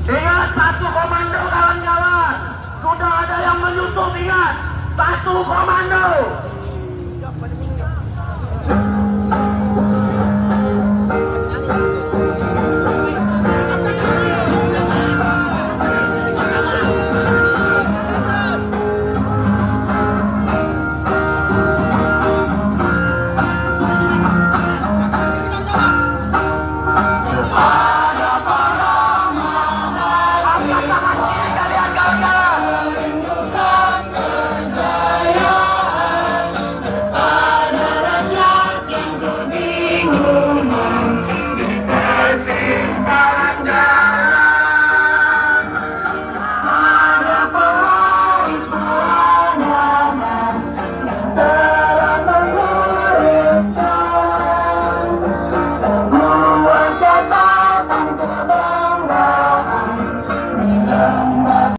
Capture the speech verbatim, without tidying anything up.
Ingat, satu komando, kawan-kawan. Sudah ada yang menyusup, ingat. Satu komando.